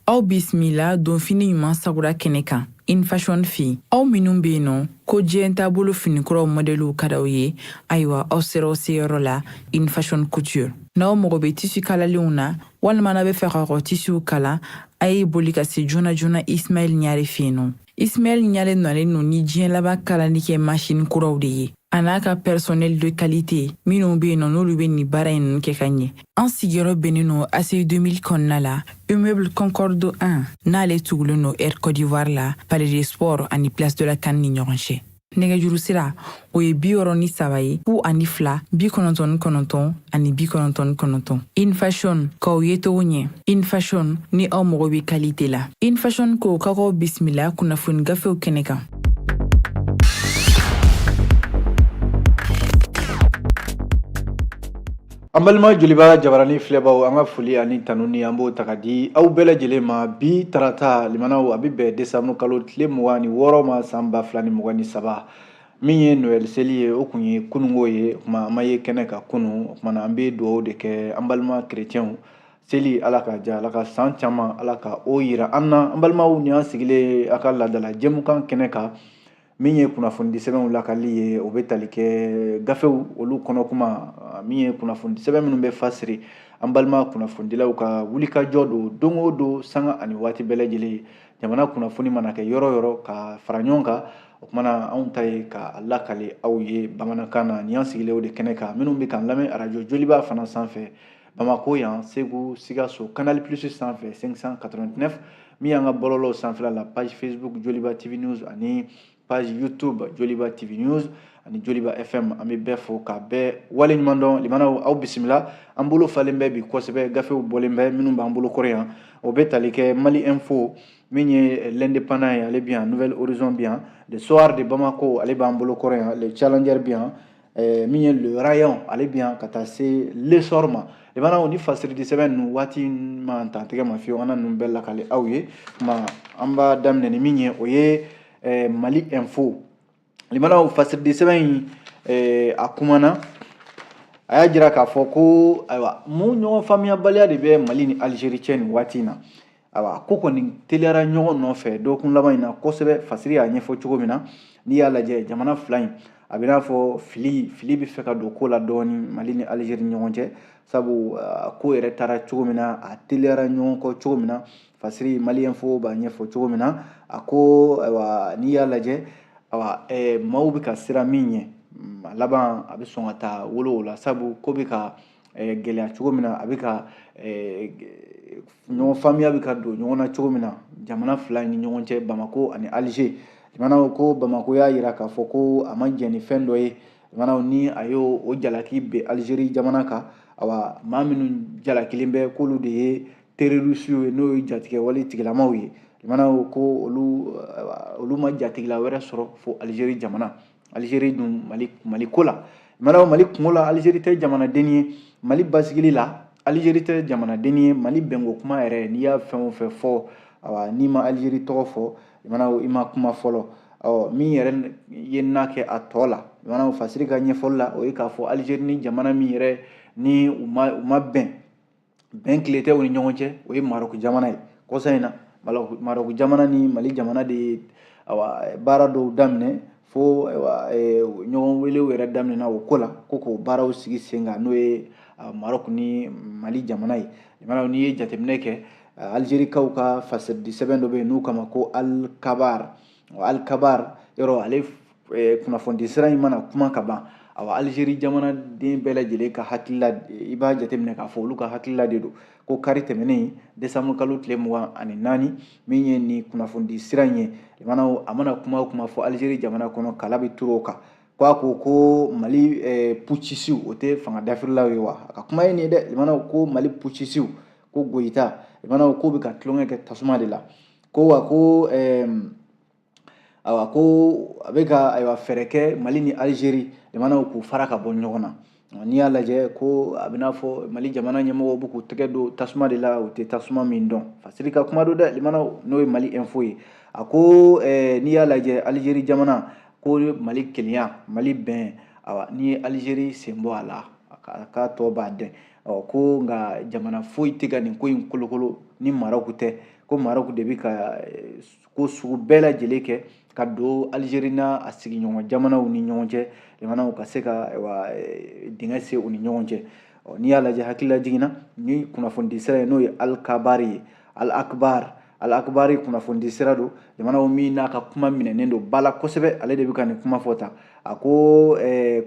Aw bisimila donfini ɲuman sagura kɛnɛ kan In Fashion fɛ yen. Aw minnu bɛ yen nɔ ko diɲɛ taabolo finikuraw mɔdɛliw ka d'aw ye, ayiwa, aw sera aw seyɔrɔ la In Fashion Couture. N'aw mago bɛ tissu kalalenw na walima n'aw bɛ fɛ k'aw ka tissuw kala, a ye boli ka se joona joona Ismaɛl Ɲare fɛ yen nɔ. Ismaɛl Ɲare nalen don ni diɲɛ laban kalali kɛ machine kuraw de ye, a n'a ka personnel de qualité minnu bɛ yen nɔ, n'olu bɛ nin baara in ninnu kɛ ka ɲɛ. An sigiyɔrɔ bɛnnen don ACI 2000 kɔnɔna la, immeuble Concorde 1, n'ale tugulen don Air Côte d'Ivoire la, Palais des Sports ani Place de la CAN ni ɲɔgɔn cɛ. Nɛgɛjuru sira, o ye 63 ye, 02 99 ani 99. In Fashion, k'aw ye cogo ɲɛ. In Fashion, ni aw mago bɛ qualité la. In Fashion ko k'aw bisimila kunnafoni gafew kɛnɛ kan. An balima Joliba jabarani filɛbaw, an ka foli ani tanuni, an b'o ta ka di aw bɛɛ lajɛlen ma. Bi tarata, limanaw, a bɛ bɛn desanburu kalo tile 26 ma, san 2023. Min ye Noël seli ye, o kun ye kununko ye. O tuma, an ma ye kɛnɛ kan kunun. O tuma na, an bɛ dugawu de kɛ an balima kerecɛnw. Seli, Ala ka diya, Ala ka san caman, Ala ka o yira an na. An balimaw, ni an sigilen a ka laadala jɛmukan kɛnɛ kan, min ye kunnafonidi sɛbɛnw lakali ye, o bɛ tali kɛ gafew olu kɔnɔ kuma. Min ye kunnafonidi sɛbɛn minnu bɛ fasiri, an balima kunnafonidilaw ka wulikajɔ don don o don, sanga ani waati bɛɛ lajɛlen. Jamana kunnafoni mana kɛ yɔrɔ yɔrɔ ka fara ɲɔgɔn kan, o tuma na, anw ta ye ka lakali aw ye bamanankan na. Ni an sigilen o de kɛnɛ kan, minnu bɛ k'an lamɛn arajo Joliba fana sanfɛ, Bamakɔ yan, Segu, Sikaso, Canal Plus sanfɛ 589, min y'an ka bɔlɔlɔw sanfɛla la, page Facebook Joliba TV News ani page YouTube Joliba TV News ani Joliba FM, an bɛ bɛɛ fo ka bɛɛ waleɲuman dɔn. Limanaw, aw bisimila. An bolo falen bɛ bi kosɛbɛ, gafew bɔlen bɛ minnu b'an bolo kɔrɔ yan, o bɛ tali kɛ Mali Info, min ye L'Indépendant ye, ale bi yan, Nouvel Horizon bi yan, Le Soir de Bamako, ale b'an bolo kɔrɔ yan, Le Challenger bi yan, min ye Le Rayon, ale bi yan, ka taa se L'Essor ma. Limanaw, ni fasiridi sɛbɛn ninnu waati ma tantigɛ ma fiyewu, an na ninnu bɛɛ lakale aw ye. Kuma, an b'a daminɛ ni min ye, o ye Mali Info. Limanaw, fasiridi sɛbɛn in, a kumana, a y'a jira k'a fɔ ko ayiwa, mun ɲɔgɔn faamuyabaliya de bɛ Mali ni Algérie cɛ nin waati in na. Ayiwa, ko kɔni teliyara ɲɔgɔn nɔfɛ dɔgɔkun laban in na kosɛbɛ. Fasiri y'a ɲɛfɔ cogo min na, n'i y'a lajɛ, jamana fila in, a bɛ n'a fɔ fili fili bɛ fɛ ka don ko la dɔɔni Mali ni Algérie ni ɲɔgɔn cɛ, sabu ko yɛrɛ taara cogo min na, a teliyara ɲɔgɔn kɔ cogo min na, fasiri Mali Info b'a ɲɛfɔ cogo min na. A ko ayiwa, n'i y'a lajɛ, ayiwa, maaw bɛ ka siran min ɲɛ, a laban a bɛ sɔn ka taa wolo o la, sabu ko bɛ ka gɛlɛya cogo min na, a bɛ ka ɲɔgɔn faamuya bɛ ka don ɲɔgɔn na cogo min na jamana fila ni ɲɔgɔn cɛ, Bamako ani Alger. Limanaw, ko Bamako y'a jira k'a fɔ ko a ma jɛn ni fɛn dɔ ye. Limanaw, ni a y'o o jalaki bɛn Algérie jamana kan, awa, maa minnu jalakilen bɛ, k'olu de ye terroriste ye, n'o ye jatigɛwale tigilamaw ye. Limanaw, ko olu ma jatigila wɛrɛ sɔrɔ fo Algérie jamana. Algérie dun, Mali ko la, limanaw, Mali kungo la, Algérie tɛ jamanaden ye. Mali basigili la, Algérie tɛ jamanaden ye. Mali bɛnko kuma yɛrɛ, n'i y'a fɛn o fɛn fɔ, awa, n'i ma Algérie tɔgɔ fɔ, limanaw, i ma kuma fɔlɔ. Ɔ, min yɛrɛ ye na kɛ a tɔ la, limanaw, fasiri ka ɲɛfɔli la, o ye k'a fɔ Algérie ni jamana min yɛrɛ ni u ma bɛn, bɛn tile tɛ u ni ɲɔgɔn cɛ, o ye Maroc jamana ye. Kɔsa in na, Maroc jamana ni Mali jamana de ye, awa, baara dɔw daminɛ, fo ayiwa, ɲɔgɔn welew yɛrɛ daminɛna o ko la, ko k'o baaraw sigi sen kan, n'o ye Maroc ni Mali jamana ye. Limanaw, n'i ye jateminɛ kɛ, Algérikaw ka fasiridi sɛbɛn dɔ bɛ yen n'u kama ko Al-Kabar. Al-Kabar yɔrɔ, ale kunnafonidi sira in mana kuma ka ban, awa, Algérie jamanaden bɛɛ lajɛlen ka hakilila, i b'a jateminɛ k'a fɔ olu ka hakilila de don. Ko kari tɛmɛnen, desanburu kalo tile 24, min ye nin kunnafonidi sira in ye, limanaw, a mana kuma o kuma fɔ Algérie jamana kɔnɔ, kala bɛ turu o kan. Ko a ko ko Mali putschistes, o tɛ fanga dafirilaw ye wa? A ka kuma ye nin ye dɛ, limanaw, ko Mali putschistes, ko Goyita, limanaw, ko bɛ ka tulonkɛ kɛ tasuma de la. Ko wa, ko ayiwa, ko a bɛ ka, ayiwa, fɛɛrɛ kɛ Mali ni Algérie, limanaw, k'u fara ka bɔ ɲɔgɔn na. N'i y'a lajɛ, ko a bɛ n'a fɔ Mali jamana ɲɛmɔgɔw bɛ k'u tɛgɛ don tasuma de la, u tɛ tasuma min dɔn. Fasiri ka kuma don dɛ, limanaw, n'o ye Mali Info ye. A ko n'i y'a lajɛ, Algérie jamana ko Mali kelenya, Mali bɛn, awa, n'i ye Algérie sen bɔ a la, k'a tɔ b'a dɛn. Ɔ, ko nka jamana foyi tɛ ka nin ko in kolokolo ni Maroc tɛ. Ko Maroc de bɛ ka ko sugu bɛɛ lajɛlen kɛ ka don Algérie n'a a sigiɲɔgɔn jamanaw ni ɲɔgɔn cɛ, limanaw ka se ka ayiwa dingɛ se u ni ɲɔgɔn cɛ. N'i y'a lajɛ hakililajigin na, ni kunnafonidi sira ye n'o ye Al-Kabari ye, Al-Akbar, Al-Akbari kunnafonidi sira don, limanaw min n'a ka kuma minɛnen don ba la kosɛbɛ, ale de bɛ ka nin kuma fɔ tan. A ko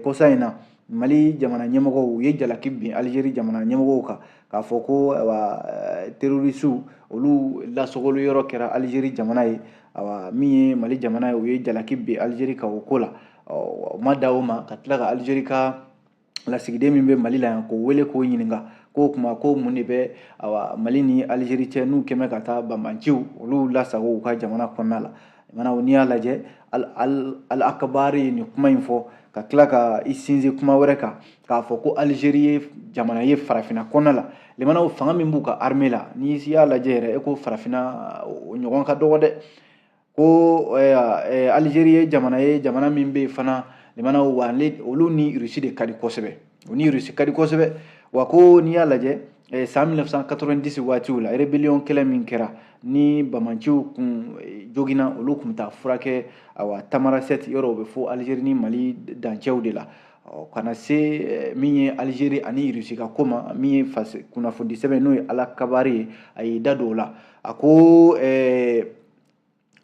kɔsa in na Mali jamana ɲɛmɔgɔw u ye jalaki bin Algérie jamana ɲɛmɔgɔw kan k'a fɔ ko ayiwa terrorisiw olu lasogoli yɔrɔ kɛra Algérie jamana ye. Ayiwa min ye Mali jamana ye, u ye jalaki bin Algérie kan o ko la. O ma da o ma, ka tila ka Algérie ka lasigiden min bɛ Mali la yan k'o wele k'o ɲininka k'o kuma ko mun de bɛ awa Mali ni Algérie cɛ n'u kɛmɛ ka taa banbanciw olu lasago u ka jamana kɔnɔna la. Limanaw n'i y'a lajɛ Al-Akbari ye nin kuma in fɔ ka tila ka i sinsin kuma wɛrɛ kan k'a fɔ ko Algérie ye jamana ye farafinna kɔnɔna la. Limanaw fanga min b'u ka armée la, n'i y'a lajɛ yɛrɛ e ko farafinna o ɲɔgɔn ka dɔgɔ dɛ. Ko Algérie ye jamana ye, jamana min bɛ yen fana limanaw wa olu ni Russie de ka di kosɛbɛ, u ni Russie ka di kosɛbɛ. Wa ko n'i y'a lajɛ san 1990 waatiw la, rébellion kɛlɛ min kɛra ni bamanciw kun joginna, olu kun bɛ taa furakɛ awa Tamarasɛti yɔrɔ, o bɛ fɔ Algérie ni Mali dancɛw de la. Ka na se min ye Algérie ani Russie ka ko ma, min ye kunnafoni sɛbɛn n'o ye Al-Akbari ye, a y'i da don o la. A ko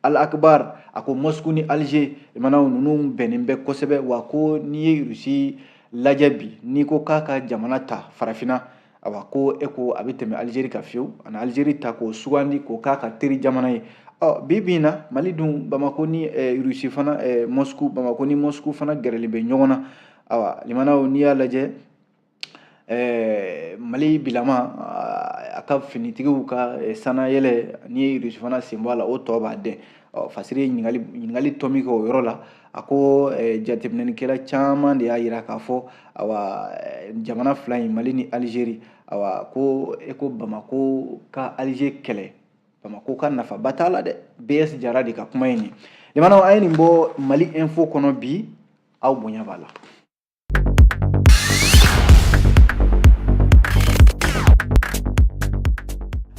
Al-Akbar a ko Moscou ni Alger limanaw ninnu bɛnnen bɛ kosɛbɛ. Wa ko n'i ye Russie lajɛ bi, n'i ko k'a ka jamana ta farafinna, awa ko e ko a bɛ tɛmɛ Algérie kan fiyewu, ani Algérie ta k'o sugandi k'o k'a ka teri jamana ye. Ɔ bi bi in na Mali dun Bamako ni Russie fana Moscou, Bamako ni Moscou fana gɛrɛlen bɛ ɲɔgɔn na. Awa limanaw n'i y'a lajɛ Mali bilama a ka finitigiw ka sanayɛlɛ, n'i ye Russie fana sen bɔ a la, o tɔ b'a dɛn. Ɔ Fasiri ye ɲininkali tɔ min kɛ o yɔrɔ la, a ko jateminɛlikɛla caman de y'a yira k'a fɔ awa jamana fila in Mali ni Algérie, awa ko e ko Bamako ka Alger kɛlɛ, Bamako ka nafaba t'a la dɛ. BS Jara de ka kuma ye nin. Limanaw an ye nin bɔ Mali Info kɔnɔ bi, aw bonya b'a la.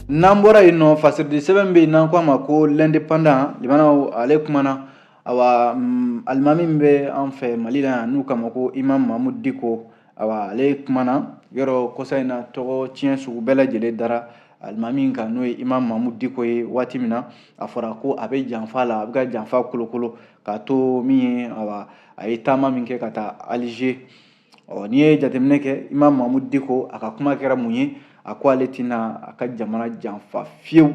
N'an bɔra yen nɔ, fasiridi sɛbɛn bɛ yen n'an ko a ma ko l'indépendant, limanaw ale kumana awa alimami min bɛ an fɛ Mali la yan n'u k'a ma ko Imam Mahmoud Dicko, awa ale kumana yɔrɔ kɔsa in na tɔgɔ tiɲɛ sugu bɛɛ lajɛlen dara alimami kan n'o ye Imam Mahmoud Dicko ye. Waati min na a fɔra ko a bɛ janfa la, a bɛ ka janfa kolokolo k'a to min ye awa a ye taama min kɛ ka taa Alger. Ɔ n'i ye jateminɛ kɛ, Imam Mahmoud Dicko a ka kuma kɛra mun ye? A ko ale tɛna a ka jamana janfa fiyewu.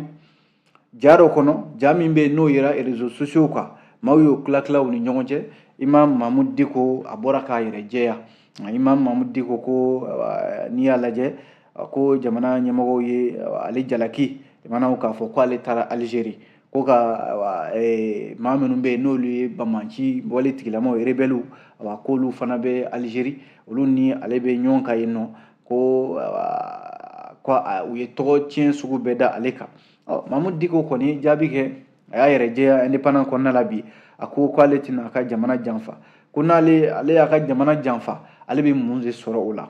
Ja dɔ kɔnɔ, ja min bɛ yen n'o yera réseaux sociaux kan, maaw y'o tila tila u ni ɲɔgɔn cɛ. Imam Mahmoud Dicko a bɔra k'a yɛrɛ jɛya. Imam Mahmoud Dicko ko n'i y'a lajɛ ko jamana ɲɛmɔgɔw ye ale jalaki jamanaw k'a fɔ ko ale taara Algérie, ko ka maa minnu bɛ yen n'olu ye banbaanci wale tigilamɔgɔw rebelles, awa k'olu fana bɛ Algérie, olu ni ale bɛ ɲɔgɔn kan yen nɔ, ko u ye tɔgɔ tiɲɛ sugu bɛɛ da ale kan. Ɔ Mahmoud Dicko kɔni ye jaabi kɛ, a y'a yɛrɛ jɛya indépendant kɔnɔna la bi. A ko k'ale tɛna a ka jamana janfa, ko n'ale ale y'a ka jamana janfa, ale bɛ mun de sɔrɔ o la?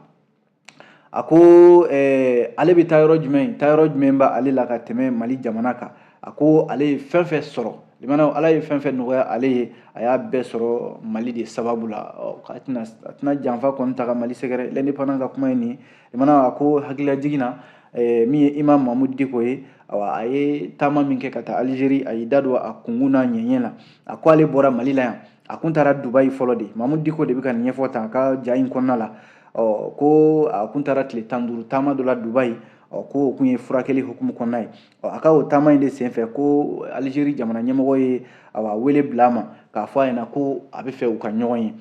A ko ale bɛ taa yɔrɔ jumɛn, taa yɔrɔ jumɛn b'ale la ka tɛmɛ Mali jamana kan? A ko ale ye fɛn fɛn sɔrɔ, limanaw Ala ye fɛn fɛn nɔgɔya ale ye, a y'a bɛɛ sɔrɔ Mali de sababu la. A tɛna janfa kɔni ta ka Mali sɛgɛrɛ. L'indépendant ka kuma ye nin ye. Limanaw a ko hakililajigin na min ye Imam Mahmoud Dicko ye, awa a ye taama min kɛ ka taa Algérie, a y'i da don a kunkun n'a ɲɛɲɛ la. A ko ale bɔra Mali la yan, a kun taara Dubaï fɔlɔ de. Mahmoud Dicko de bɛ ka nin ɲɛfɔ tan a ka ja in kɔnɔna la. Ɔ ko a kun taara tile 15 taama dɔ la Dubaï, ɔ ko o kun ye furakɛli hukumu kɔnɔna ye. Ɔ a ka o taama in de senfɛ ko Algérie jamana ɲɛmɔgɔ ye awa wele bila a ma k'a fɔ a ɲɛna ko a bɛ fɛ u ka ɲɔgɔn ye.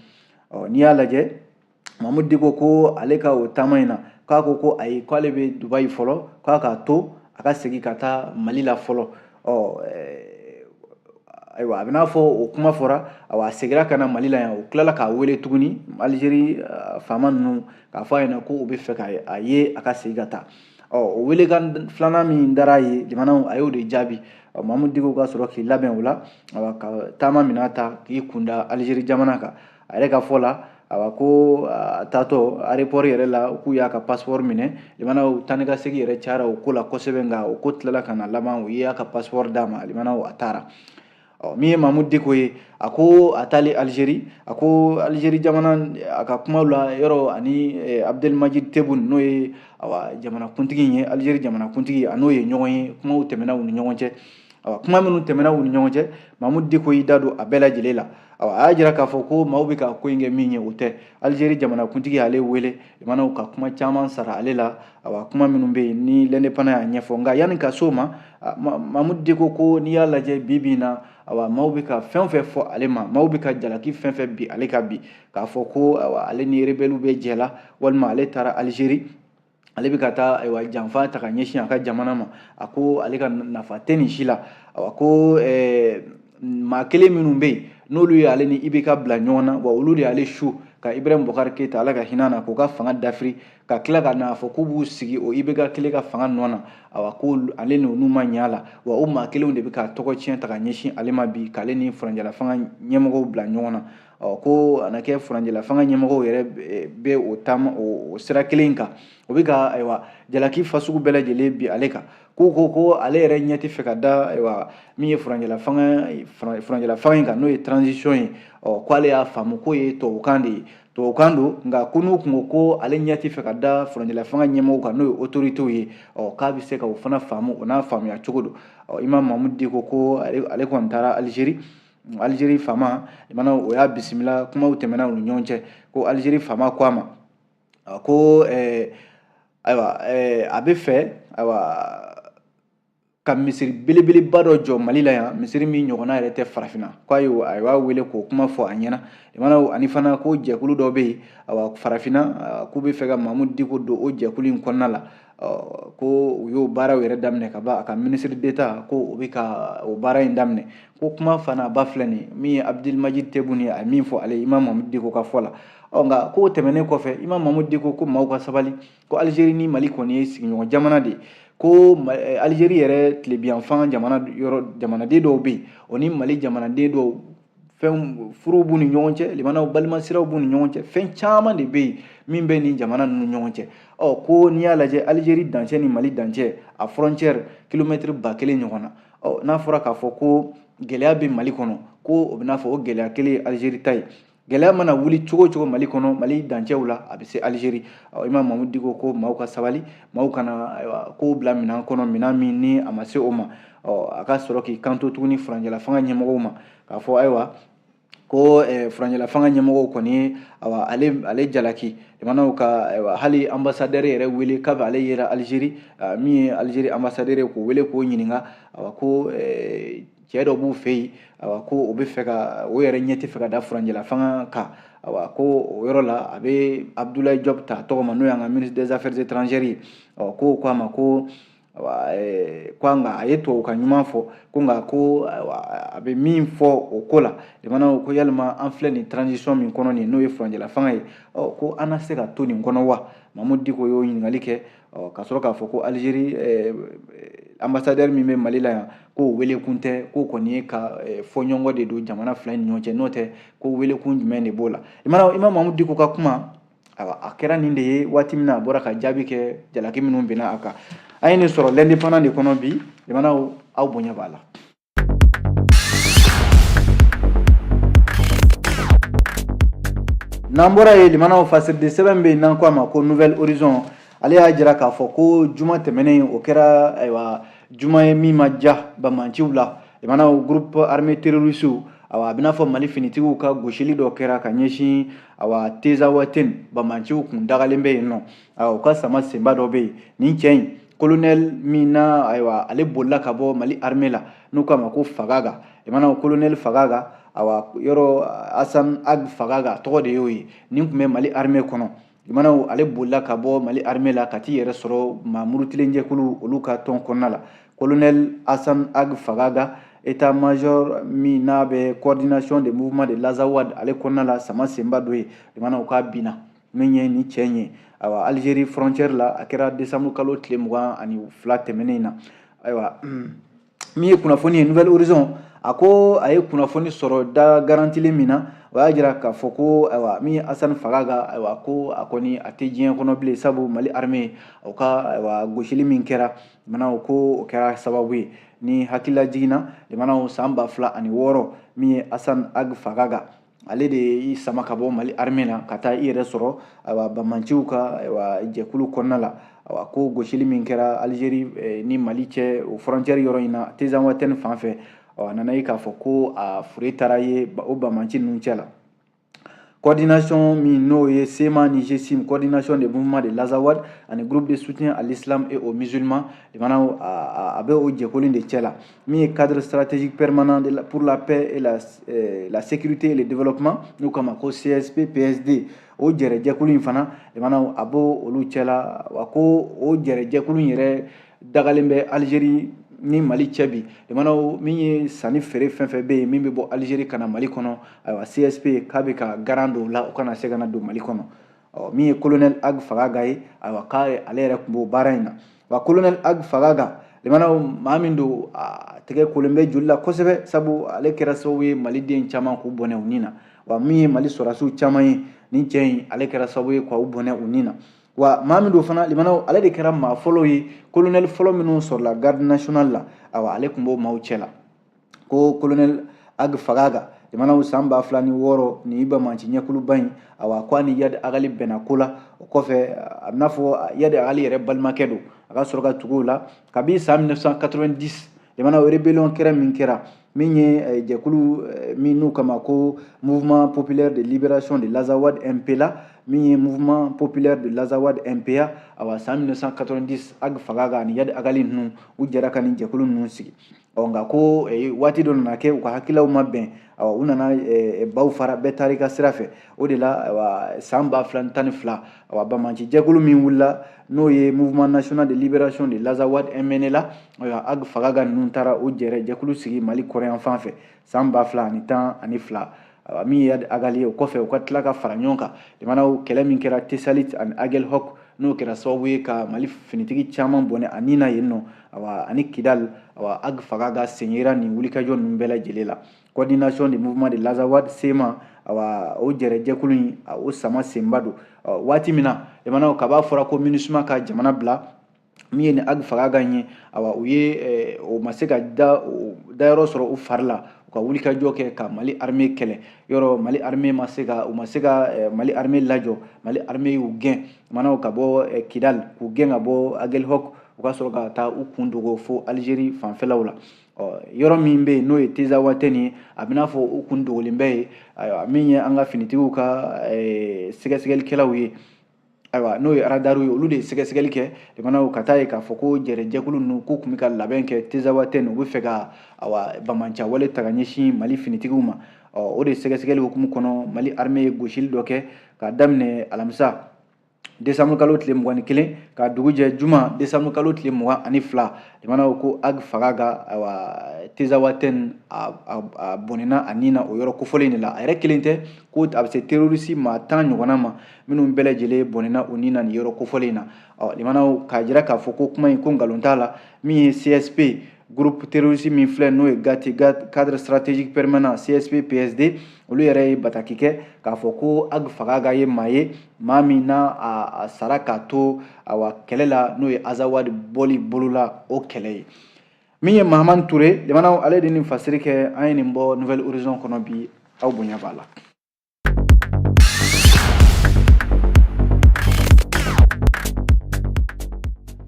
Ɔ n'i y'a lajɛ, Mahmoud Dicko ko ale ka o taama in na, k'a ko ko ayi, k'ale bɛ Dubaï fɔlɔ, k'a k'a to a ka segin ka taa Mali la fɔlɔ. Ɔ ayiwa a bɛ n'a fɔ o kuma fɔra, awa a seginna ka na Mali la yan, o tilala k'a wele tuguni Algérie faama ninnu k'a fɔ a ɲɛna ko u bɛ fɛ k'a ye a ka segin ka taa. Ɔ o welekan filanan min dara a ye, jamanaw a y'o de jaabi. Mahmoud Dicko ka sɔrɔ k'i labɛn o la, awa ka taama minɛn ta k'i kunda Algérie jamana kan. A yɛrɛ ka fɔ la Awa, ko a taatɔ aéroport yɛrɛ la, k'u y'a ka passeport minɛ. Limanaw, taa ni ka segin yɛrɛ cayara o ko la kosɛbɛ, nka o ko tilala ka na laban, u y'a ka passeport d'a ma. Limanaw, a taara. Ɔ, min ye Mamudu Diko ye, a ko a taali Alizeri, a ko Alizeri jamana, a ka kumaw la yɔrɔ ani Abdelmajid Tebboune, n'o ye awa jamanakuntigi ye, Alizeri jamanakuntigi, a n'o ye ɲɔgɔn ye, kumaw tɛmɛna u ni ɲɔgɔn cɛ. Awa, kuma minnu tɛmɛna u ni ɲɔgɔn cɛ, Mamudu Diko y'i da don a bɛɛ lajɛlen la. Awa, a y'a jira k'a fɔ ko maaw bɛ ka ko in kɛ min ye, o tɛ. Alizeri jamanakuntigi y'ale wele, limanaw, ka kuma caman sara ale la. Awa, kuma minnu bɛ yen ni L'Indépendant y'a ɲɛfɔ, nka yanni ka s'o ma, Mamudu Diko ko n'i y'a lajɛ bi bi in na, awa, maaw bɛ ka fɛn o fɛn fɔ ale ma, maaw bɛ ka jalaki fɛn fɛn bi ale ka bi, k'a fɔ ko awa ale ni rebelles bɛ jɛ la, walima ale taara Alizeri, ale bɛ ka taa ayiwa janfa ta ka ɲɛsin a ka jamana ma, a ko ale ka nafa tɛ nin si la. Awa, ko maa kelen minnu bɛ yen n'olu ye ale ni IBK bila ɲɔgɔn na, wa olu de y'ale su ka Ibrahim Boubacar Keita, Ala ka hinɛ na, k'o ka fanga dafiri, ka tila ka n'a fɔ k'u b'u sigi o IBK kelen ka fanga nɔ na, awa, ko ale ni olu ma ɲɛ a la. Wa o maa kelenw de bɛ ka tɔgɔ tiɲɛ ta ka ɲɛsin ale ma bi, k'ale ni furancɛla fanga ɲɛmɔgɔw bila ɲɔgɔn na. Ɔ, ko a na kɛ furancɛla fanga ɲɛmɔgɔw yɛrɛ bɛ o taama o sira kelen kan, o bɛ ka ayiwa jalaki fasugu bɛɛ lajɛlen bi ale kan. Ko ko ale yɛrɛ ɲɛ tɛ fɛ ka da ayiwa min ye furancɛla fanga in kan, n'o ye transition ye. Ɔ, ko ale y'a faamu k'o ye tubabukan de ye, tubabukan don, nka ko n'u kun ko ko ale ɲɛ tɛ fɛ ka da furancɛla fanga ɲɛmɔgɔw kan, n'o ye autorités ye, ɔ, k'a bɛ se ka o fana faamu, o n'a faamuya cogo don. Ɔ, Imam Mamudu Diko ko ale kɔni taara Alizeri, Alizeri faama mana o y'a bisimila, kumaw tɛmɛna u ni ɲɔgɔn cɛ. Ko Alizeri faama ko a ma ko ayiwa a bɛ fɛ ayiwa ka misiri belebeleba dɔ jɔ Mali la yan, misiri min ɲɔgɔnna yɛrɛ tɛ farafinna. Ko a y'a wele k'o kuma fɔ a ɲɛna. Ani fana ko jɛkulu dɔ bɛ yen, awa, farafinna, k'u bɛ fɛ ka Mamudu Diko don o jɛkulu in kɔnɔna la. Ko u y'o baaraw yɛrɛ daminɛ ka ban, a ka ministre d'État ko o bɛ ka o baara in daminɛ. Ko kuma fana ba filɛ nin ye, min ye Abdelmajid Tebboune ye, a ye min fɔ ale Imam Mamudu Diko ka fɔ la. Ɔ, nka k'o tɛmɛnen kɔfɛ, Imam Mamudu Diko ko maaw ka sabali, ko Alizeri ni Mali kɔni ye sigiɲɔgɔn jamana de ye, ko Alizeri yɛrɛ tilebinyanfan jamana yɔrɔ jamanaden dɔw bɛ yen, o ni Mali jamanaden dɔw fɛn furuw b'u ni ɲɔgɔn cɛ, limanaw, balimasiraw b'u ni ɲɔgɔn cɛ, fɛn caman de bɛ yen min bɛ nin jamana ninnu ɲɔgɔn cɛ. Ɔ, ko n'i y'a lajɛ, Alizeri dancɛ ni Mali dancɛ, a frontière kilomɛtiri 1000 ɲɔgɔn na. Ɔ, n'a fɔra k'a fɔ ko gɛlɛya bɛ Mali kɔnɔ, ko o bɛ n'a fɔ o gɛlɛya kelen ye Alizeri ta ye. Gɛlɛya mana wuli cogo o cogo Mali kɔnɔ, Mali dancɛw la, a bɛ se Alizeri. Ɔ, Imam Mamudu Diko ko maaw ka sabali, maaw kana ayiwa kow bila minɛn kɔnɔ, minɛn min ni a ma se o ma. Ɔ, a ka sɔrɔ k'i kanto tuguni furancɛla fanga ɲɛmɔgɔw ma k'a fɔ ayiwa ko furancɛla fanga ɲɛmɔgɔw kɔni ye awa ale jalaki, limanaw, ka ayiwa hali ambassadeur yɛrɛ wele k'a bɛ ale yera Alizeri, min ye Alizeri ambassadeur ye, k'o wele k'o ɲininka. Awa, ko cɛ dɔ b'u fɛ yen, awa, ko o bɛ fɛ ka o yɛrɛ ɲɛ tɛ fɛ ka da furancɛla fanga kan. Awa, ko o yɔrɔ la a bɛ Abdoulaye Diop ta tɔgɔ ma, n'o y'an ka ministre des Affaires étrangères ye. Ɔ, ko a ma ko awa ko nka a ye tubabukan ɲuman fɔ, ko nka ko a bɛ min fɔ o ko la, limanaw, ko yalima an filɛ nin transition min kɔnɔ nin, n'o ye furancɛla fanga ye, ɔ, ko an na se ka to nin kɔnɔ wa? Mamudu Diko y'o ɲininkali kɛ. Ɔ, ka sɔrɔ k'a fɔ ko Alizeri ambassadeur min bɛ Mali la yan, k'o welekun tɛ, k'o kɔni ye ka fɔɲɔgɔnkɔ de don jamana fila ni ɲɔgɔn cɛ, n'o tɛ ko welekun jumɛn de b'o la? Imam Mamudu Diko ka kuma, ayiwa, a kɛra nin de ye waati min na a bɔra ka jaabi kɛ jalaki minnu binna a kan. An ye nin sɔrɔ L'Indépendant de kɔnɔ bi. Limanaw, aw bonya b'a la. N'an bɔra yen, limanaw, fasiriden sɛbɛn bɛ yen n'an ko a ma ko Nouvel Horizon, ale y'a jira k'a fɔ ko juma tɛmɛnen, o kɛra ayiwa juma ye min ma diya banbaanciw la. Limanaw, groupe armé terroriste, awa, a bɛna fɔ Mali finitigiw ka gosili dɔ kɛra ka ɲɛsin awa Tezawaten, banbaanciw kun dagalen bɛ yen nɔ. Awa, u ka sama senba dɔ bɛ yen, nin cɛ in, colonel min na, ayiwa, ale bolila ka bɔ Mali armée la, n'u k'a ma ko Fagaga. Limanaw, colonel Fagaga, awa, yɔrɔ Asan Ag Fagaga tɔgɔ de y'o ye, nin tun bɛ Mali armée kɔnɔ. Limanaw, ale bolila ka bɔ Mali armée la ka t'i yɛrɛ sɔrɔ maa murutilen jɛkulu olu ka tɔn kɔnɔna la. Colonel Asan Ag Fagaga, état major min n'a bɛ coordination des mouvements de l'Azawad, ale kɔnɔna la, sama senba dɔ ye. Limanaw, k'a binna min ye nin cɛ in ye, ayiwa, Algérie frontière la, a kɛra décembre kalo tile 22 tɛmɛnen in na. Ayiwa, Min ye kunnafoni ye, Nouvel Horizon a ko a ye kunnafoni sɔrɔ da garantilen min na, o y'a jira k'a fɔ ko ayiwa, min ye Asani Fagaga, ayiwa, ko a kɔni a tɛ diɲɛ kɔnɔ bilen, sabu Mali armée o ka ayiwa gosili min kɛra limanaw, ko o kɛra sababu ye. Ni hakilila jiginna limanaw, san 2006, min ye Asan Ag Fagaga, ale de y'i sama ka bɔ Mali armée la ka taa i yɛrɛ sɔrɔ ayiwa banbaanciw ka ayiwa jɛkulu kɔnɔna la. Ayiwa, ko gosili min kɛra Algérie ni Mali cɛ, o frontière yɔrɔ in na, Tezawatɛni fan fɛ, a nana ye k'a fɔ ko a fure taara ye o banbaanci ninnu cɛ la. Coordination min n'o ye CMA ni GSIM, coordination des mouvements de l'Azawad ani groupe de soutien à l'islam et aux musulmans, limanaw, a bɛ o jɛkulu de cɛ la. Min ye cadre stratégique permanent pour la paix et la sécurité et le développement, n'u k'a ma ko CSP PSD, o jɛrɛjɛkulu in fana, limanaw, a b'o olu cɛ la. Wa ko o jɛrɛjɛkulu in yɛrɛ dagalen bɛ Algérie ni Mali cɛ bi. Limanaw, min ye sanni feere fɛn fɛn bɛ yen min bɛ bɔ Algérie ka na Mali kɔnɔ, ayiwa, CSP k'a bɛ ka garan don o la, o kana se ka na don Mali kɔnɔ. Ɔ, min ye colonel Ag Fagaga ye, ayiwa, k'ale ale yɛrɛ tun b'o baara in na. Wa colonel Ag Fagaga, limanaw, maa min don, a tɛgɛ kolen bɛ joli la kosɛbɛ, sabu ale kɛra sababu ye maliden caman k'u bɔnɛ u ni na. Wa min ye Mali sɔrɔdasiw caman ye, nin cɛ in, ale kɛra sababu ye k'u bɔnɛ u ni na. Wa maa min don fana, limanaw, ale de kɛra maa fɔlɔ ye, colonel fɔlɔ minnu sɔrɔla garde nationale la, awa, ale tun b'o maaw cɛ la. Ko colonel Ag Fagaga, limanaw, san 2006, nin banbaanci ɲɛkuluba in, awa, ko a ni Iyad Ag Ghali bɛnna ko la. O kɔfɛ, a bɛna fɔ Iyad Ag Ghali yɛrɛ balimakɛ don, a ka sɔrɔ ka tugu o la. Kabi san 1990, limanaw, rébellion kɛra min kɛra, min ye jɛkulu min n'u kama ko Mouvement populaire de libération de l'Azawad MPLA, min ye Mouvement populaire de l'Azawad MPA, awa, san 1990, Ag Fagaga ani Iyad Ag Ghali ninnu, u jɛra ka nin jɛkulu ninnu sigi. Ɔ, nka ko waati dɔ nana kɛ, u ka hakililaw ma bɛn, awa, u nana baw fara, bɛɛ taara i ka sira fɛ. O de la, awa, san 2012, awa, banbaanci jɛkulu min wulila, n'o ye Mouvement national de libération de l'Azawad MNLA, ayiwa, Ag Fagaga ninnu taara o jɛrɛ jɛkulu sigi Mali kɔrɔyan fan fɛ san 2012. Awa, min ye Iyad Ag Ghali ye, o kɔfɛ u ka tila ka fara ɲɔgɔn kan. Limanaw, kɛlɛ min kɛra Tesalit ani Aguelhok, n'o kɛra sababu ye ka Mali finitigi caman bɔnɛ a ni na yen nɔ, awa, ani Kidal, awa, Ag Fagaga sen yera nin wulikajɔ ninnu bɛɛ lajɛlen la. Coordination des mouvements de l'Azawad CMA, awa, o jɛrɛjɛkulu in, o sama senba don. Waati min na, limanaw, kaba fɔra ko MINUSMA ka jamana bila, min ye ni Ag Fagaga ye, awa, u ye o ma se ka dayɔrɔ sɔrɔ u fari la, u ka wulikajɔ kɛ ka Mali armée kɛlɛ. Yɔrɔ Mali armée ma se ka, u ma se ka Mali armée lajɔ. Mali armée y'u gɛn, limanaw, ka bɔ Kidal, k'u gɛn ka bɔ Aguelhok, u ka sɔrɔ ka taa u kun dogo fo Algérie fanfɛlaw la. Ɔ, yɔrɔ min bɛ yen n'o ye Tezawatɛni ye, a bɛ n'a fɔ u kun dogolen bɛ yen. Ayiwa, min ye an ka finitigiw ka sɛgɛsɛgɛlikɛlaw ye, ayiwa, n'o ye radariw ye, olu de ye sɛgɛsɛgɛli kɛ, limanaw, ka taa ye k'a fɔ ko jɛrɛjɛkulu ninnu k'u tun bɛ ka labɛn kɛ Tezawatɛni, u bɛ fɛ ka, awa, banbaanciya ta ka ɲɛsin Mali finitigiw ma. Ɔ, o de sɛgɛsɛgɛli hukumu kɔnɔ, Mali armée ye gosili dɔ kɛ k'a daminɛ alamisa décembre kalo tile 21 ka dugu jɛ juma décembre kalo tile 22. Limanaw, ko Ag Fagaga, ayiwa, Tezawatɛni, a bɔnɛna a ni na o yɔrɔ kofɔlen de la. A yɛrɛ kelen tɛ, ko a bɛ se terroriste maa 10 ɲɔgɔnna ma minnu bɛɛ lajɛlen bɔnɛna u ni na nin yɔrɔ kofɔlen in na. Ɔ, limanaw, k'a jira k'a fɔ ko kuma in, ko nkalon t'a la. Min ye CSP groupe terroriste min filɛ, n'o ye GATI, cadre stratégique permanent CSP PSD, olu yɛrɛ ye bataki kɛ k'a fɔ ko Ag Fagaga ye maa ye, maa min n'a a sara k'a to, awa, kɛlɛ la, n'o ye Azawad bɔli bolo la, o kɛlɛ ye. Min ye Mahamani Ture, limanaw, ale de nin fasiri kɛ. An ye nin bɔ Nouvel Horizon kɔnɔ bi, aw bonya b'a la.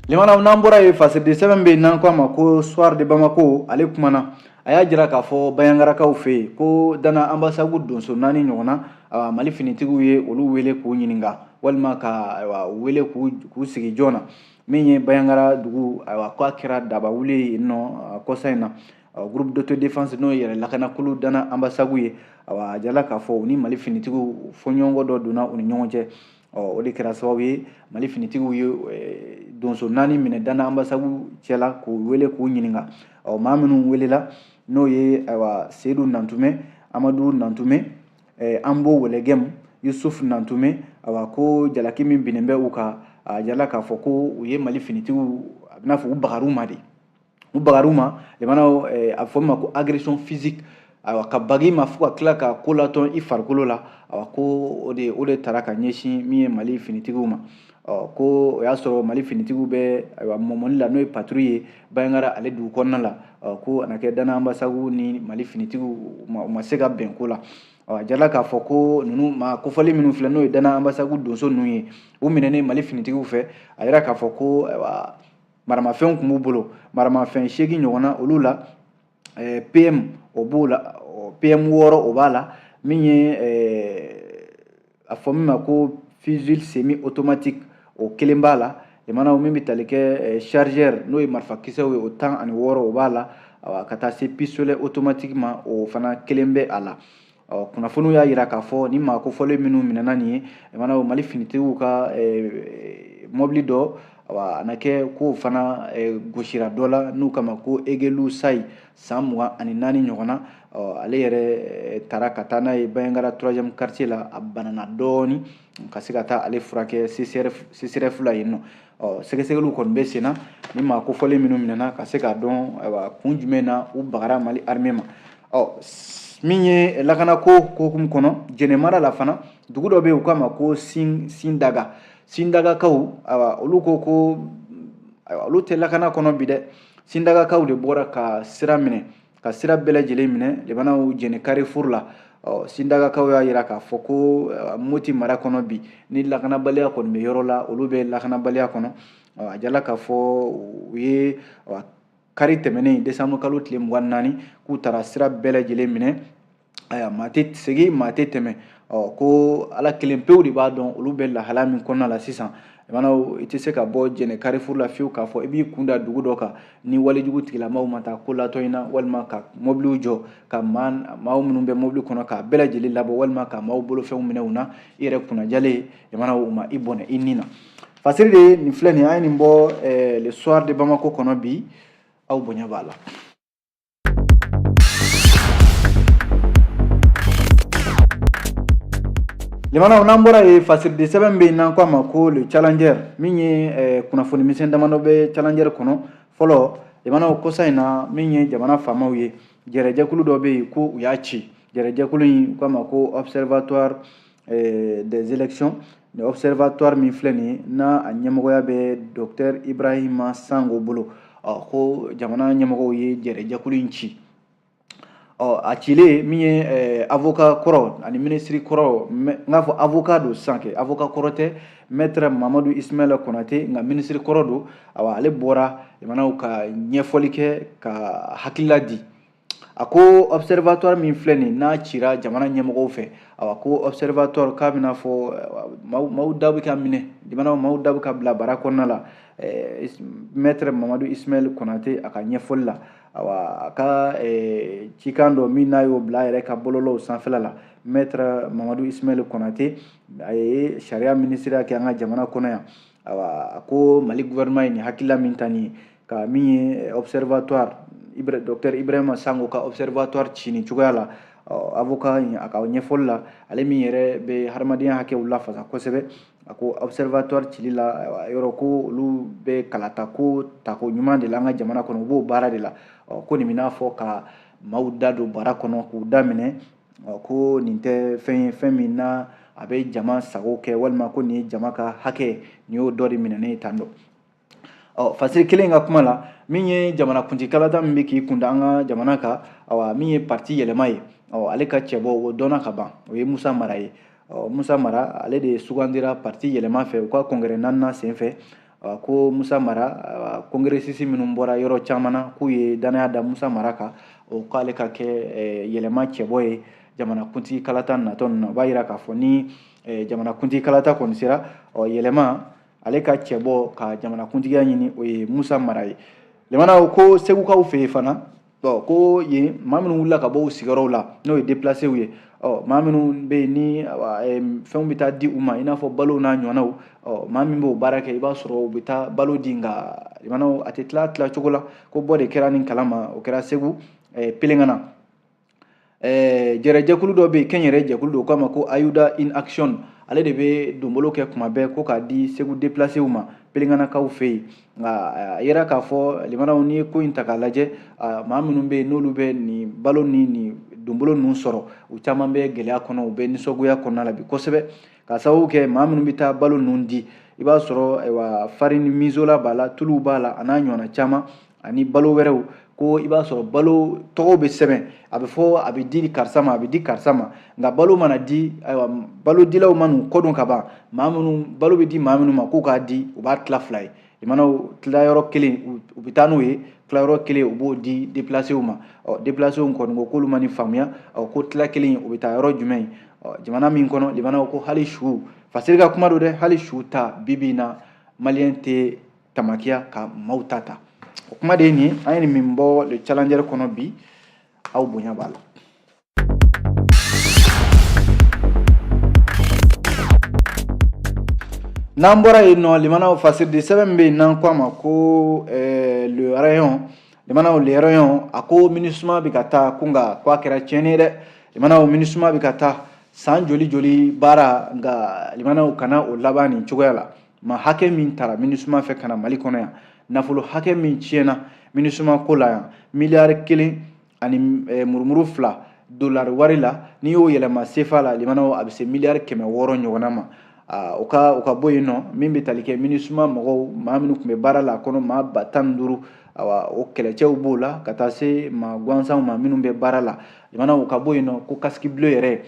Limanaw, n'an bɔra yen, fasiridi sɛbɛn bɛ yen n'an ko a ma ko Soir de Bamako, ale kumana, a y'a jira k'a fɔ Bandiagarakaw fɛ yen ko Dana Ambasagu donso 4 ɲɔgɔnna, awa, Mali finitigiw ye olu wele k'u ɲininka, walima ka, ayiwa, wele k'u sigi joona. Min ye Bandiagara dugu, ayiwa, k'a kɛra daba wuli yen nɔ kɔsa in na, groupe d'autodéfense, n'o ye yɛrɛ lakanakulu Dana Ambasagu ye, awa, a jirala k'a fɔ u ni Mali finitigiw fɔɲɔgɔnkɔ dɔ donna u ni ɲɔgɔn cɛ. Ɔ, o de kɛra sababu ye Mali finitigiw ye donso 4 minɛ Dana Ambasagu cɛla k'u wele k'u ɲininka. Ɔ, maa minnu welela, n'o ye, ayiwa, Seyidu Nantumɛ, Amadu Nantumɛ, Anbo Wɛlɛgɛmu, Yusuf Nantumɛ, awa, ko jalaki min binnen bɛ u kan, a jirala k'a fɔ ko u ye Mali finitigiw, a bɛna fɔ u bagar'u ma de. U bagar'u ma, limanaw, a fɔ min ma ko agression physique. Ayiwa, ka bag'i ma fo ka tila ka ko latɔn i farikolo la. Ayiwa, ko o de taara ka ɲɛsin min ye Mali finitigiw ma. Ɔ, ko o y'a sɔrɔ Mali finitigiw bɛ, ayiwa, mɔmɔli la, n'o ye patrouille ye Bandiagara ale dugu kɔnɔna la. Ɔ, ko a na kɛ Dana Ambasagu ni Mali finitigiw u ma se ka bɛn ko la. Ɔ, a jirala k'a fɔ ko ninnu maa kofɔlen minnu filɛ, n'o ye Dana Ambasagu donso ninnu ye, u minɛnen Mali finitigiw fɛ, a yira k'a fɔ ko, ayiwa, maramafɛnw tun b'u bolo, maramafɛn 8 ɲɔgɔnna. Olu la, PM o b'o la, PM 6 o b'a la, min ye a fɔ min ma ko fusil semi automatique, o kelen b'a la. Limanaw, min bɛ tali kɛ chargeur, n'o ye marifakisɛw ye, o 16, o b'a la. Ka taa se pistolet automatique ma, o fana kelen bɛ a la. Ɔ, kunnafoniw y'a jira k'a fɔ ni maa kofɔlen minnu minɛna nin ye, limanaw, Mali finitigiw ka mɔbili dɔ, a na kɛ k'o fana gosira dɔ la, n'u kama ko Egelu Sayi, san 24 ɲɔgɔnna. Ale yɛrɛ taara ka taa n'a ye Bandiagara 3e quartier la, a banana dɔɔni ka se ka taa ale furakɛ CSRéf la yen nɔ. Ɔ, sɛgɛsɛgɛliw kɔni bɛ sen na, ni maa kofɔlen minnu minɛna, ka se k'a dɔn, ayiwa, kun jumɛn na u bagara Mali armée ma. Ɔ, min ye lakanako ko hukumu kɔnɔ, Jɛnɛ mara la fana, dugu dɔ bɛ yen, u k'a ma ko Sindaga. Sindagakaw, ayiwa, olu ko, ayiwa, olu tɛ lakana kɔnɔ bi dɛ. Sindagakaw de bɔra ka sira minɛ, ka sira bɛɛ lajɛlen minɛ, limanaw, Jɛnɛ carrefour la. Ɔ, Sindagakaw y'a jira k'a fɔ ko Moti mara kɔnɔ bi, ni lakanabaliya kɔni bɛ yɔrɔ la, olu bɛ lakanabaliya kɔnɔ. A jala k'a fɔ u ye kari tɛmɛnen, décembre kalo tile 24, k'u taara sira bɛɛ lajɛlen minɛ. Ayiwa, maa tɛ segin, maa tɛ tɛmɛ. Ɔ, ko Ala kelen pewu de b'a dɔn olu bɛ lahala min kɔnɔna la sisan. Limanaw, i tɛ se ka bɔ Jɛnɛ carrefour la fiyewu k'a fɔ i b'i kun da dugu dɔ kan ni walejugu tigilamaw ma taa ko latɔ in na, walima ka mɔbiliw jɔ ka maaw minnu bɛ mɔbili kɔnɔ k'a bɛɛ lajɛlen labɔ, walima ka maaw bolofɛnw minɛ u na, i yɛrɛ kunnajalen. Limanaw, u ma i bɔnɛ i ni na. Fasiri de nin filɛ nin ye, an ye nin bɔ Le Soir de Bamako kɔnɔ bi, aw bonya b'a la. Limanaw, n'an bɔra yen, fasiriden sɛbɛn bɛ yen n'an ko a ma ko Le Challenger, min ye kunnafoni misɛn damadɔ bɛ Challenger kɔnɔ. Fɔlɔ, limanaw, kɔsa in na, min ye jamana faamaw ye, jɛrɛjɛkulu dɔ bɛ yen ko u y'a ci. Jɛrɛjɛkulu in, u k'a ma ko Observatoire des élections. Ni observatoire min filɛ nin ye, n'a a ɲɛmɔgɔya bɛ docteur Ibrahima Sango bolo. Ɔ, ko jamana ɲɛmɔgɔw ye jɛrɛjɛkulu in ci. Ɔ, a cilen, min ye avocat kɔrɔ ani minisiri kɔrɔ, n k'a fɔ avocat don sisan kɛ, avocat kɔrɔ tɛ, maître Mamadu Ismaila Konate, nka minisiri kɔrɔ don. Awa, ale bɔra, limanaw, ka ɲɛfɔli kɛ, ka hakilila di. A ko observatoire min filɛ nin, n'a cira jamana ɲɛmɔgɔw fɛ, awa, ko observatoire k'a bɛna fɔ maaw da bɛ ka minɛ, limanaw, maaw da bɛ ka bila bara kɔnɔna la. Maître Mamadu Ismail Konate, a ka ɲɛfɔli la, awa, a ka cikan dɔ min n'a y'o bila a yɛrɛ ka bɔlɔlɔw sanfɛla la, maître Mamadu Ismail Konate, a ye sariya minisiriya kɛ an ka jamana kɔnɔ yan. Awa, a ko Mali gouvernement ye nin hakilila min ta nin ye, ka min ye observatoire, docteur Ibrahima Sango ka observatoire ci nin cogoya la. Avocat in, a ka ɲɛfɔli la, ale min yɛrɛ bɛ hadamadenya hakɛw lafasa kosɛbɛ, a ko observatoire cili la yɔrɔ, ko olu bɛ kalata ko tako ɲuman de la an ka jamana kɔnɔ, u b'o baara de la. Ko nin bɛna fɔ ka maaw da don bara kɔnɔ k'u daminɛ, ko nin tɛ fɛn ye, fɛn min na a bɛ jama sago kɛ, walima ko nin ye jama ka hakɛ, nin y'o dɔ de minɛnen ye tan dɔ. Ɔ, fasiri kelen ka kuma la, min ye jamanakuntigi kalata min bɛ k'i kunda an ka jamana kan, awa, min ye parti Yɛlɛma ye, ɔ, ale ka cɛbɔ, o dɔnna ka ban, o ye Musa Mara ye. Ɔ, Musa Mara, ale de sugandira parti Yɛlɛma fɛ u ka congrès naaninan senfɛ. Ko Musa Mara, congressiste minnu bɔra yɔrɔ caman na, k'u ye danaya da Musa Mara kan, o k'ale ka kɛ Yɛlɛma cɛbɔ ye jamanakuntigi kalata natɔ ninnu na. O b'a yira k'a fɔ ni jamanakuntigi kalata kɔni sera, ɔ, Yɛlɛma ale ka cɛbɔ ka jamanakuntigiya ɲini, o ye Musa Mara ye. Limanaw, ko Segukaw fɛ yen fana, ɔ, ko yen maa minnu wulila ka bɔ u sigiyɔrɔw la, n'o ye déplacéw ye, ɔ, maa minnu bɛ yen ni fɛnw bɛ taa di u ma, i n'a fɔ balo n'a ɲɔgɔnnaw, ɔ, maa min b'o baara kɛ, i b'a sɔrɔ u bɛ taa balo di, nka limanaw, a tɛ tila tila cogo la, ko bɔ de kɛra nin kalama. O kɛra Segu Pelengana. Jɛrɛjɛkulu dɔ bɛ yen, kɛnyɛrɛ jɛkulu don, o k'a ma ko Ayuda in Action. Ale de bɛ donbolo kɛ kuma bɛɛ ko k'a di Segu déplacéw ma Pelenganakaw fɛ yen. Nka a yera k'a fɔ limanaw, n'i ye ko in ta k'a lajɛ, maa minnu bɛ yen n'olu bɛ nin balo ni nin donbolo ninnu sɔrɔ, u caman bɛ gɛlɛya kɔnɔ, u bɛ nisɔngoya kɔnɔna la bi kosɛbɛ, ka sababu kɛ maa minnu bɛ taa balo ninnu di, i b'a sɔrɔ ayiwa farini mizola b'a la, tuluw b'a la, a n'a ɲɔgɔnna caman ani balo wɛrɛw. Ko i b'a sɔrɔ balo tɔgɔw bɛ sɛbɛn, a bɛ fɔ a bɛ di karisa ma, a bɛ di karisa ma, nka balo mana di, ayiwa balodilaw man'u kɔdon ka ban, maa minnu balo bɛ di maa minnu ma k'u k'a di, u b'a tila fila ye. Limanaw, tilayɔrɔ kelen u bɛ taa n'o ye, tilayɔrɔ kelen u b'o di déplacéw ma. Ɔ déplacéw kɔni ko k'olu ma nin faamuya. Ɔ ko tila kelen u bɛ taa yɔrɔ jumɛn? Ɔ jamana min kɔnɔ, limanaw, ko hali su, Fasiri ka kuma don dɛ, hali su ta bi bi in na, maliyɛn tɛ tamakiya ka maaw ta ta. O kuma de ye nin ye. An ye nin min bɔ Le Challenger kɔnɔ bi, aw bonya b'a la. N'an bɔra yen nɔ, limanaw, Fasiri de sɛbɛn min bɛ yen n'an ko a ma ko Le Rayon, limanaw, Le Rayon a ko MINUSMA bɛ ka taa, ko nka ko a kɛra tiɲɛni ye dɛ. Limanaw, MINUSMA bɛ ka taa san joli joli baara, nka limanaw, kana o laban nin cogoya la. Ma hakɛ min tara MINUSMA fɛ ka na Mali kɔnɔ yan, nafolo hakɛ min tiɲɛna MINUSMA ko la yan, miliyari 1 ani murumuru 2 dolari wari la, n'i y'o yɛlɛma sefa la, limanaw, a bɛ se miliyari 600 ɲɔgɔnna ma. O ka bɔ yen nɔ, min bɛ tali kɛ MINUSMA mɔgɔw, maa minnu tun bɛ baara la a kɔnɔ, maa 15 000, awa o kɛlɛcɛw b'o la, ka taa se maa gansanw ma minnu bɛ baara la. Limanaw, o ka bɔ yen nɔ, ko casque bleu yɛrɛ,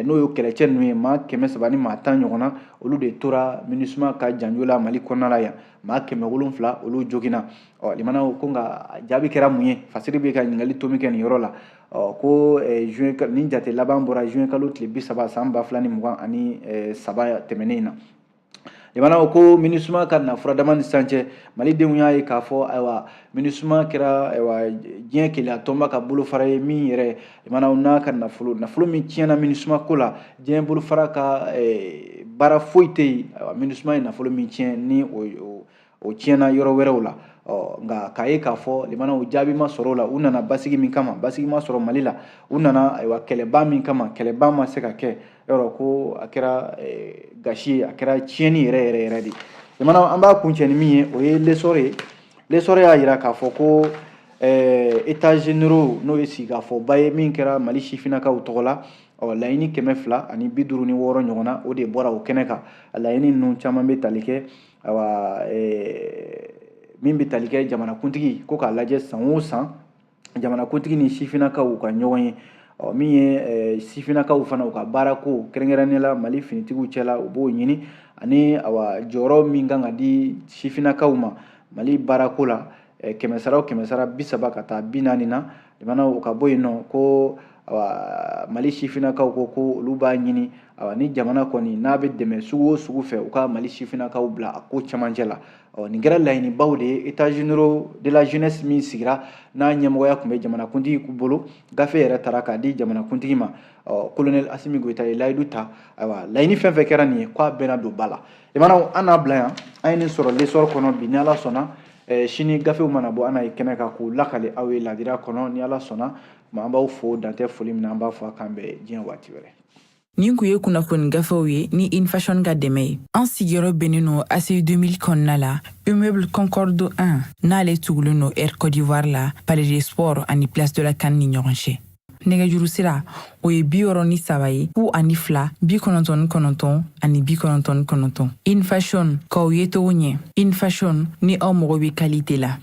n'o ye kɛlɛcɛ ninnu ye, maa 300 ni maa 10 ɲɔgɔnna, olu de tora MINUSMA ka janjo la Mali kɔnɔna la yan. Maa 700, olu joginna. Ɔ limanaw, ko nka jaabi kɛra mun ye? Fasiri bɛ ka ɲininkali tomi kɛ nin yɔrɔ la. Ɔ ko juin, nin jate laban bɔra juin kalo tile 30 san 2023 tɛmɛnen in na. Limanaw, ko MINUSMA ka na furadama ni sisan cɛ, malidenw y'a ye k'a fɔ ayiwa MINUSMA kɛra ayiwa diɲɛ kelenya tɔnba ka bolofara ye min yɛrɛ, limanaw, n'a ka nafolo min tiɲɛna MINUSMA ko la, diɲɛ bolofara ka baara foyi tɛ yen. Ayiwa MINUSMA ye nafolo min tiɲɛ, ni o tiɲɛna yɔrɔ wɛrɛw la. Ɔ nka k'a ye k'a fɔ limanaw, jaabi ma sɔrɔ o la. U nana basigi min kama, basigi ma sɔrɔ Mali la. U nana ayiwa kɛlɛba min kama, kɛlɛba ma se ka kɛ. Yɔrɔ ko a kɛra gasi ye, a kɛra tiɲɛni yɛrɛ yɛrɛ yɛrɛ de. Limanaw, an b'a kuncɛ ni min ye, o ye L'Essor ye. L'Essor y'a jira k'a fɔ ko états généraux, n'o ye sigikafɔba ye min kɛra Mali sifinnakaw tɔgɔ la, ɔ laɲini 256 ɲɔgɔnna, o de bɔra o kɛnɛ kan. A laɲini ninnu caman bɛ tali kɛ, ayiwa min bɛ tali kɛ jamanakuntigi ko k'a lajɛ san o san jamanakuntigi ni sifinnakaw u ka ɲɔgɔn ye. Ɔ min ye sifinnakaw fana u ka baarako, kɛrɛnkɛrɛnnenya la Mali finitigiw cɛla, u b'o ɲini, ani awa jɔyɔrɔ min kan ka di sifinnakaw ma Mali baarako la, kɛmɛsara o kɛmɛsara 30 ka taa 40 na. Limanaw, o ka bɔ yen nɔ, ko awa Mali sifinnakaw ko olu b'a ɲini, awa ni jamana kɔni n'a bɛ dɛmɛ sugu o sugu fɛ, u ka Mali sifinnakaw bila a ko cɛmancɛ la. Ɔ nin kɛra laɲinibaw de ye états généraux de la jeunesse min sigira, n'a ɲɛmɔgɔya tun bɛ jamanakuntigi bolo. Gafe yɛrɛ taara k'a di jamanakuntigi ma. Ɔ colonel Assimi Goïta ye layidu ta, ayiwa laɲini fɛn fɛn kɛra nin ye, k'a bɛna don ba la. Limanaw, an n'a bila yan. An ye nin sɔrɔ L'Essor kɔnɔ bi. Ni Ala sɔnna, sini gafew mana bɔ, an n'a ye kɛnɛ kan k'u lakale aw ye ladira kɔnɔ, ni Ala sɔnna. An b'aw fo dantɛ foli min na. An b'a fɔ a k'an bɛn diɲɛ waati wɛrɛ. Nin kun ye kunnafoni gafew ye ni Infashion ka dɛmɛ ye. An sigiyɔrɔ bɛnnen no ACI 2000 kɔnɔna la, immeuble Concorde 1, n'ale tugulen no Air Côte d'Ivoire la, Palais des Sports ani Place de la CAN ni ɲɔgɔn cɛ. Nɛgɛjuru sira, o ye 63 ye, 02 99 ani 99. Infashion, k'aw ye togo ɲɛ. Infashion, ni aw mago bɛ qualité la.